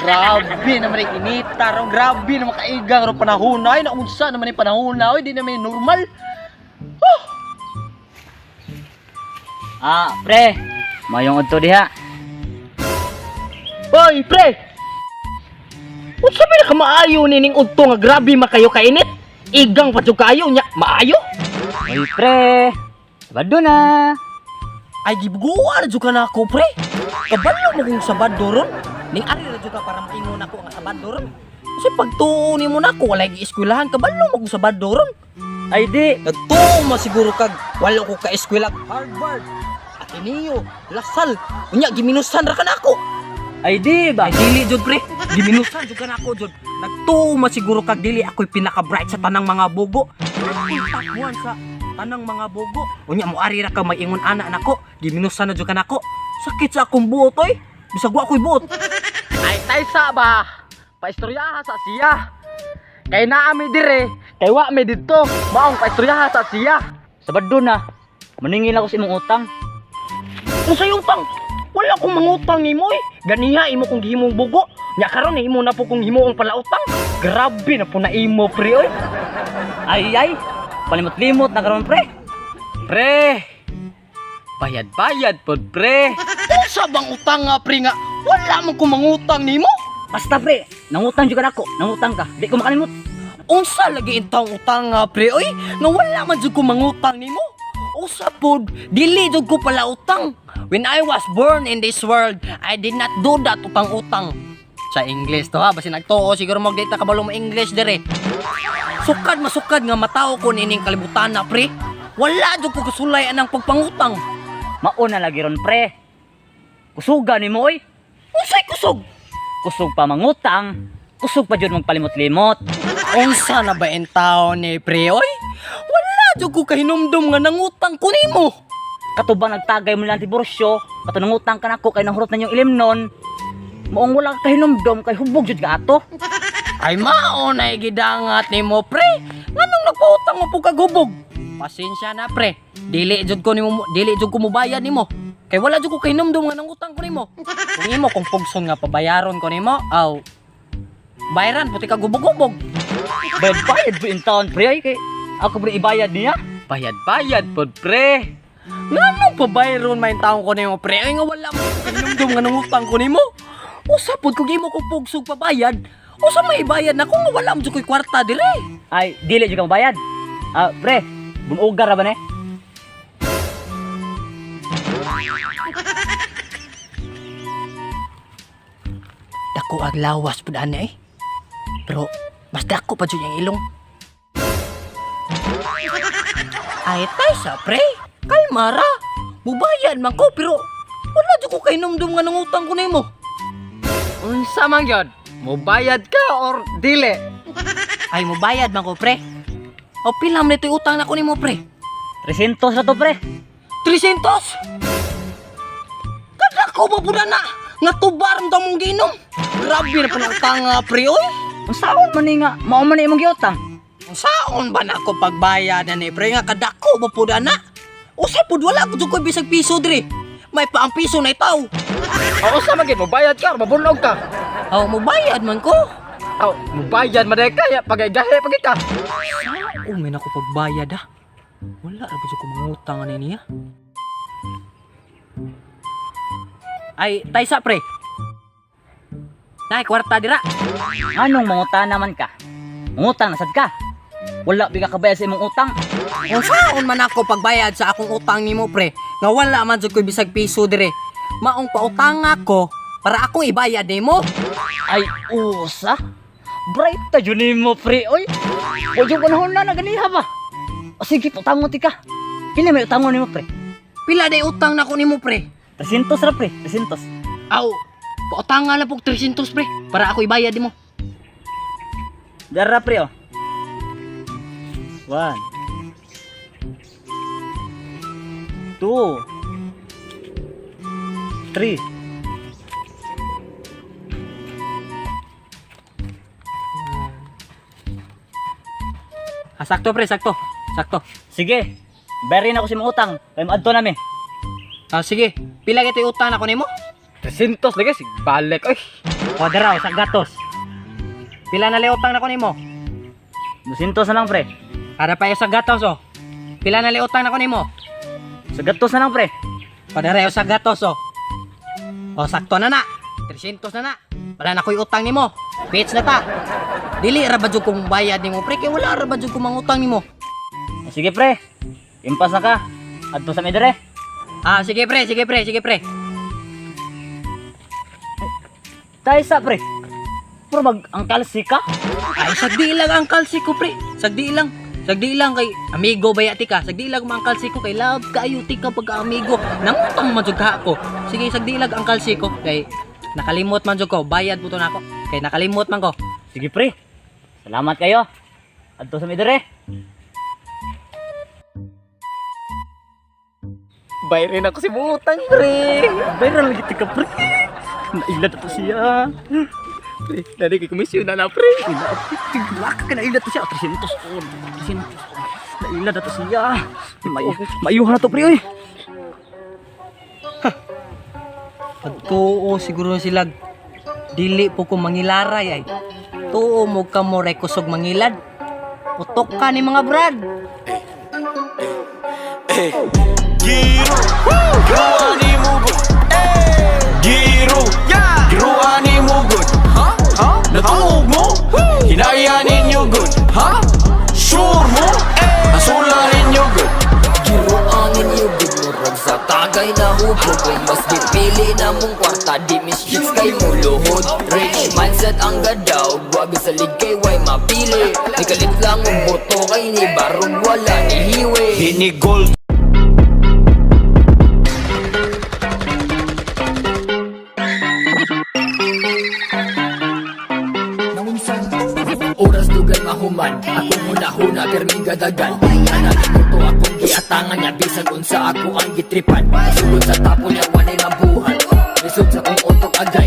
Grabe naman ang inita ron, grabe naman kaigang ron panahon ay naunsa naman yung panahon na, oy, di naman yung normal. Ah, pre. Mayong udto diha. Oy, pre! Unsa may nakamaayo nining udto nga grabe makayo kainit? Igang pa jud kaayo nya, maayo? Oy, pre. Sabado na. Ay gibuguan na jud ka nako, pre. Kabalo mo kung Sabado ron. Ning ari ra jud ka para maingon ako nga Sabado ron. Kasi pagtuo nimo nako walay gieskwelahan, kabalo mo kung Sabado ron. Ay di. Nagtuo man siguro kag walo ko ka eskwela Harvard, Ateneo, Lasal. Unya giminusan ra ka nako. Ay di ba? Ay dili jud, pre. Giminusan jud ka nako jud. Nagtuo man siguro kag dili ako'y pinaka-bright sa tanang mga bogo. Ako'y top 1 sa tanang mga bogo. Unya mo ari ra ka maingon ana nako. Giminusan na jud ka nako. Sakit sa akong buot oy. Bisag wa ako'y buot. Ay taysa ba? Paistoryaha sa siya. Kay naa mi dire, kay wa mi didto. Maong paistoryaha sa siya. Sabado na. Maningil ako sa imong utang. Unsay utang? Wala akong mangutang nimo eh. Ganiha imo kong gihimong bugo. Nya karon imo na po kong himuong palautang. Grabe na po na imo, pre oy. Ay ay. Palimot-limot na karon, pre. Pre. Bayad-bayad pod, pre. Unsa bang utang nga, pre, nga wala man ko mangutang nimo? Basta pre, nangutang jud ka nako. Nangutang ka. Di ko makalimot. Unsa lagi intawong utang nga, pre oy? Nga wala man jud ko mangutang nimo? Usa pod, dili jud ko pala utang. When I was born in this world, I did not do that utang-utang. Sa English to ha, basi nagtuo siguro mo dita kabalo mo English dire. Sukad masukad nga matawo ko nining kalibutan na, pre. Wala jud ko kasulay anang pagpangutang. Mauna lagi ron, pre. Kusuga nimo oy. Unsay kusog? Kusog pa mangutang. Kusog pa jud magpalimot-limot. Unsa na ba in taon ni pre oy? Wala jud ko kahinumdum nga nangutang ko nimo. Kato ba nagtagay mo lang diborsyo? Kato nangutang ka nako kay nahurot na yung ilim nun. Maong wala ka kahinumdom kay hubog jud ka ato. Ay mao na gidangat nimo, pre. Nganong nagpautang mo po kag hubog? Pasensya na, pre. Dili jud ko nimo, dili jud ko mobayad nimo. Kay wala jud ko kahinumdum nga nangutang ko nimo. Kung imo kung pugson nga pabayaron ko nimo, aw bayaran puti kag hubog-hubog. Bayad-bayad po in taon, pre. Ay, kay ako pre ibayad niya. Bayad-bayad pod, pre. Nganong pabayaron may taon ko nimo, pre? Ay nga wala mo kahinumdum nga nangutang ko nimo. Usa pod kung imo ko pugsog pabayad, usa may bayad na kung nga wala mo jud ko'y kwarta dire. Ay, dili jud ka mabayad. Ah, pre, bunugar ra ba ni? Dako ang lawas pud ani eh. Pero mas dako pa jud ang ilong. Ay tay sa pre, kalma ra. Mubayad man ko pero wala jud ko kahinumdum nga nangutang ko nimo. Unsa man gyud? Mubayad ka or dili? Ay mubayad man ko, pre. O pila man ito'y utang na ko nimo, pre? 300 ra to, pre. 300! Kadako ba pud na nga tubar man mong giinom? Grabe na pa ng utang nga, pre oy. Unsaon man ni nga mao man ni imong giutang? Saon ba na ako pagbayad na ni pre nga kadako ba pud ana? Usa pud wala ko jud ko'y bisag piso diri. May pa ang piso na itaw. O unsa man gyud, mubayad ka or mabunog ka? Aw, mubayad man ko. Aw, mubayad man ka ya pagay-gahi pagay ka. Saon man ako pagbayad ah. Wala ra ba jud ko mangutang ani niya? Ay, taysa pre. Nay, kwarta dira. Anong mangutana man ka? Mangutang na sad ka. Wala bi ka kabayad sa imong utang. Unsaon man ako pagbayad sa akong utang nimo, pre, nga wala man jud ko'y bisag piso dire. Maong pautang ako para akong ibayad nimo. Ay, usa. Bright ta jud nimo, pre. Oy. Wa jud panahon na naganiha ba? O sige, utangon ti ka. Pila may utangon nimo, pre? Pila day utang nako nimo, pre? 300 ra, pre. 300. Aw, pautang nga lang po 300, pre, para ako ibayad nimo. Dara, pre, oh. 1 2 3. Ah, sakto pre, sakto. Sakto. Sige. Bayarin ako sa imong utang. Kay moadto nami. Ah, sige. Pila kay utang nako nimo? 300 lagi sig balik oy. O daraw sa gatos. Pila na utang nako nimo? 200 na lang, pre. Para pa sa gatos oh. Pila na utang nako nimo? Sa gatos na lang, pre. Padara sa gatos oh. O sakto na na. 300 na na. Wala na ko'y utang nimo. Pitch na ta. Dili ra ba jud kong bayad nimo pre kay wala ra ba jud kong mangutang nimo. Sige, pre. Impas na ka. Adto sa mi dire. Ah, sige pre, sige pre, sige pre. Tayo sa, pre. Pero mag ang kalsi ka. Ay, sagdi lang ang kalsi ko, pre. Sagdi lang. Sagdi lang kay amigo bayati ka. Sagdi lang ang kalsi ko kay love kaayo ti ka pagka amigo. Nangutang man jud ka ako. Sige, sagdi lang ang kalsi ko kay nakalimot man jud ko. Bayad po to nako. Kay nakalimot man ko. Sige, pre. Salamat kayo. Adto sa mi dire. Bayrin ako si utang, pre. Viral lagi ka, pre. Nailad to siya. Pre, dali kay komisyon na na, pre. Wala ka nailad to siya. 300 on. 300 on. Nailad to siya. May mayuhan na to, pre, oy. Pagtuo siguro sila dili po ko mangilaray ay. Tuo mo ka mo kusog mangilad. Putok ka ni mga brad. Giro, giruan ni mugod. Giro, giruan ni mugod. Natuog mo, hinaya ninyo good. Sure mo, nasula ninyo good. Giruangin yugod murag sa tagay na hubog. Kung mas gipili na mong kwarta, di mis chicks kay muluhod. Rich mindset ang gadaw, wag sa ligay way mapili. Nikalit lang ang boto kay ni Barog, wala ni hiwi. Hinigol. Oras dugay mahuman, akong huna-huna permi gadagan. Tanan to akong giatangan niya bisan unsa ako ang gitripan. Sugod sa tapon niya walay mabuhat. Lisod sa kong utok agay.